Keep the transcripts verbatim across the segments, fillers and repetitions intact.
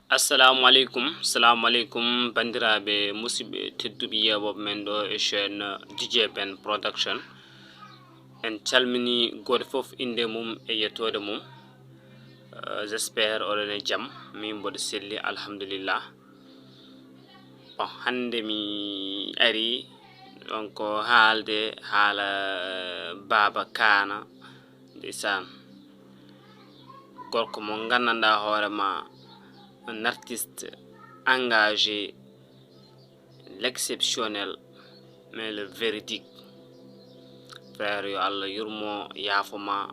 Assalamu aleykum, salamu aleykum, banndiraaɓe musidɓe tedduɓe yeeɓooɓe men ɗo e chaîne D J Ben Production. En calmini gooto fof innde mum e yettoode mum. Euh, j'espère oɗon e jam, min mboɗo selli, alhamdulillah. Bon, hannde mi ari, donc, haalde haala, euh, Baaba Kaana, ndeysaan. Gorko mo nganndanɗaa hoore ma, un artiste engagé, l'exceptionnel, mais le véridique. Frère, yo Allah yurmo, yaafo ma,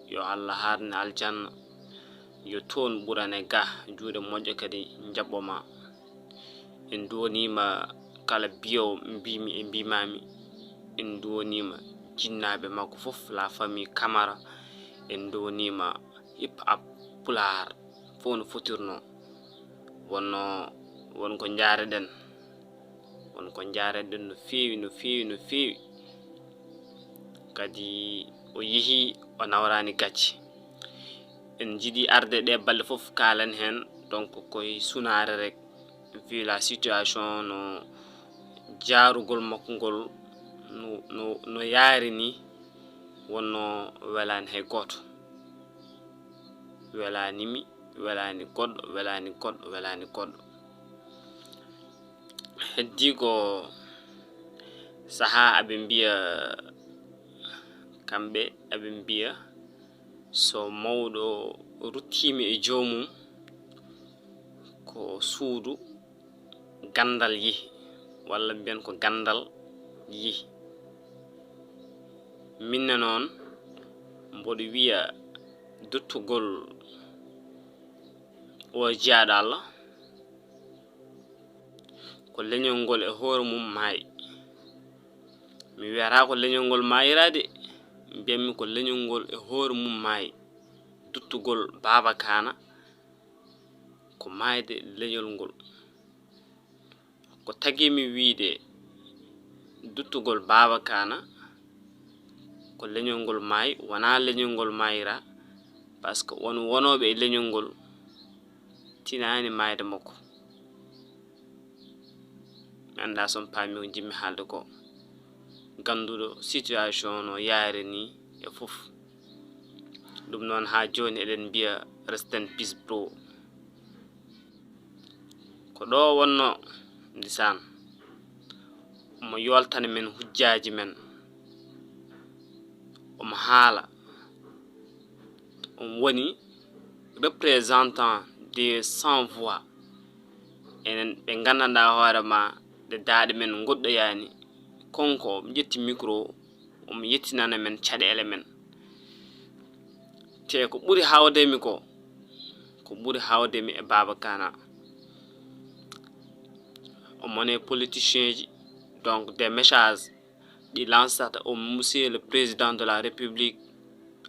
yo Allah haarne aljanna, yo toon ɓurane ga, juuɗe moƴƴe kadi njaɓɓo ma. En nduwaniima kala biyewo mbimi e mbimami, en nduwaniima jinnaaɓe makko fof, la famille Camara, en nduwaniima hip hop pulaar fof no fotirno. Wonno won ko njareɗen, won ko njareɗen no feewi, no feewi, no feewi. Kadi o yehi, o nawrani gacce. En njiɗi arde ɗe balɗe fof kaalen heen, donc koye sunaare rek, vu la situation no jaarugol makko ngol no, no, no yaari ni, wonno welaani hay gooto. Welaani mi, welaani goɗɗo, welaani goɗɗo, welaani goɗɗo. Heddii ko sahaa aɓe mbiya, kamɓe aɓe mbiya, so mawɗo ruttiima e joomum, ko suudu ganndal yihi, walla mbiyen ko ganndal yihi. Minne noon, mboɗo wiya duttugol o jiyaaɗo Allah, ko leñol ngol e hoore mum maayi. Mi wiyata ko leñol ngol maayira de, mbiyatmi ko leñol ngol e hoore mum maayi. Duttugol Baaba Kaana ko maayde leñol ngol. Ko tagi mi wiyde duttugol Baaba Kaana ko leñol ngol maayi, wonaa leñol ngol maayira, par ce que won wonooɓe e leñol ngol tinaani maayde makko. Mi anndaa so on paami ko njiɗmi haalde ko. Gannduɗo situation no yaari ni e fof. Ɗum noon, haa jooni eɗen mbiya rest in peace, bro. Ko ɗo wonno, ndeysaan. Omo yoltana men hujjaaji men. Omo haala. On woni représentant des sans voix. Enen ɓe nganndanɗaa hoore ma, ɗe daaɗe men ngoɗɗoyaani. Konko, omo ƴetti micro, omo yettinana men caɗeele men. Te ko ɓuri hawde mi ko, ko ɓuri hawde mi e Baaba Kaana, omo ne politicien ji, donc des messages ɗi lancata au Monsieur le Président de la République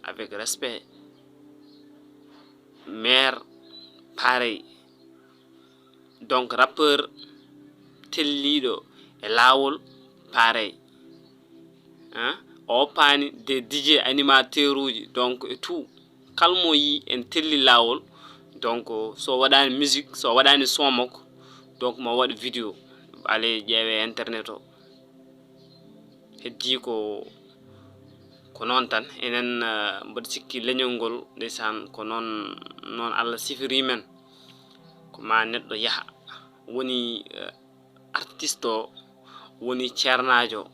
avec respect. Maire, pareil. Donc, rappeur telliiɗo e laawol, pareil. Hein? O paani des D J animateur uji, donc, e tout. Kala mo yi en telli laawol, donc, so waɗaani musique, so waɗaani son makko, donc, mo waɗa vidéo. Allez, ƴeewe internet o. Heddii ko, ko noon tan. Enen, eh, mboɗo sikki leñol ngol, ndeysaan, ko noon, noon Allah sifiri men. Ko ma neɗɗo yaha, woni, eh, artiste o, woni ceernaajo.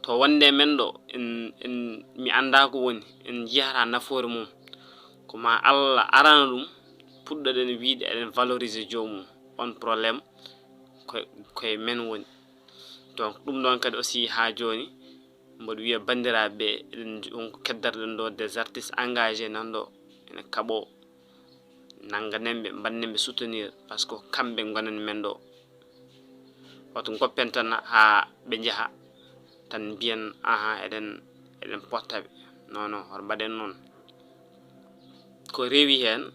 To wonde men ɗo, en, en, mi anndaa ko woni, en njiyata nafoore mum. Ko ma Allah arana ɗum, puɗɗoɗen wiyde eɗen valoriser joomum. On problème, ko, koye men woni. Donc, ɗum ɗon kadi aussi haa jooni, mboɗo wiya banndiraaɓe ɓe, eɗen, on ko keddarɗen ɗo des artistes engagés nan ɗo, ene kaɓoo, nannganen ɓe, mbaɗnen ɓe soutenir, par ce que kamɓe ngonani men ɗo. Wata ngoppen tan haa ɓe njaha, tan mbiyen, "Ahan, eɗen, eɗen potta ɓe." Non, non, hoto mbaɗen noon. Ko rewi heen,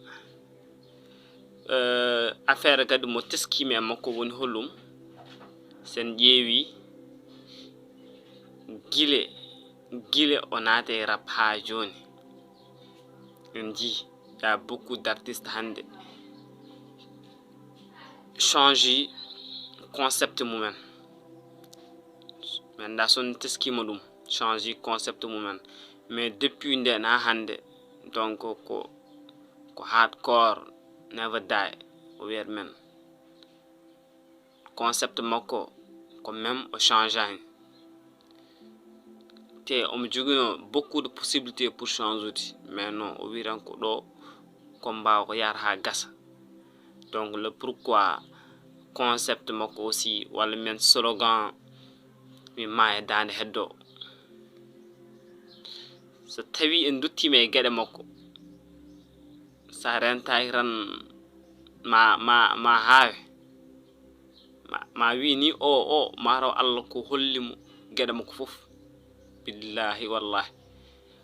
eh, affaire kadi mo teskimi e makko woni holɗum? Sen ƴeewi gile, gile o naate e rap haa jooni. En njii, il y a beaucoup d'artistes hannde change concept mumen. Min anndaa so on teskima ɗum, change concept mumen. Mais depuis nden haa hannde, donc ko, ko hardcore, never die, o wiyata min. Concept makko ko même o changeani. Te omo joginoo beaucoup de possibilités pour changer ude, mais non, o wi tan ko ɗo combat o ko yahata haa gasa. Donc le pourquoi concept makko aussi, walla min slogan, mi maaya daande heddo. So tawi en duttima e geɗe makko, sa rentaki tan ma, ma, ma haawe. Ma, ma wi ni o, o, mataw Allah ko holli mo geɗe makko fof. Billahi wallahi.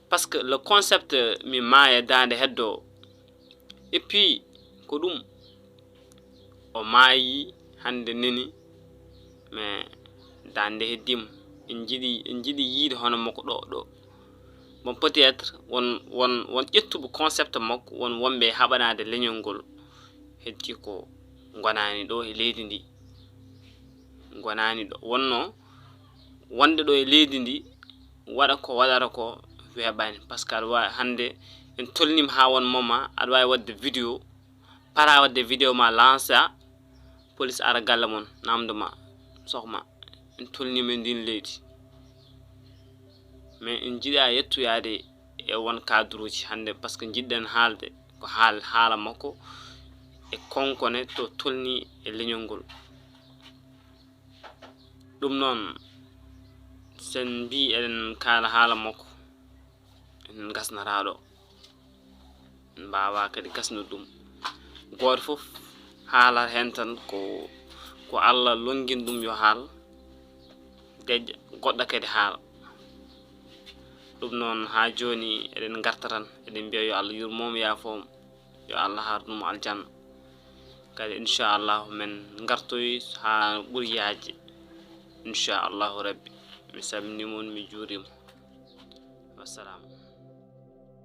Parce que le concept mi maaya daande heddo. Et puis, ko ɗum o maayi hannde neni, mais daande heddima. En jiɗi, en jiɗi yiide hono makko ɗo, ɗo. Bon, peut-être won, won, won ƴettuɓe concept makko, won wonɓe haɓanaade leñol ngol. Heddi ko ngonaani ɗo e leydi ndi. Ngonaani ɗo. Wonno wonde ɗo e leydi ndi, waɗa ko waɗata ko weeɓaani. Parce que aɗa waawi hannde en tolniima haa won moment, aɗa waawi waɗde vidéo, para waɗde vidéo ma lança, police ara galle mon, namdo ma, sohma, en tolniima e ndin leydi. Mais en jiɗa yettoyaade e won cadre uji hannde, parce que jiɗɗen haalde ko haal-, haala makko e konkone to tolni e leñol ngol. Ɗum noon, sen mbi eɗen kaala haala makko, en ngasnata ɗo. En mbaawa kadi gasnude ɗum. Gooto fof haalata heen tan ko, ko Allah lonngini ɗum yo haal, dejƴa, goɗɗo kadi haala. Ɗum noon, haa jooni eɗen ngarta tan, eɗen mbiya yo Allah yurmo mo, yaafo mo, yo Allah haarnu mo aljanna. Kadi inchallahu men ngartoy haa ɓuri yaajde, inchallahu rabbi. Mi salminiima on, mi juuriima. Wassalam.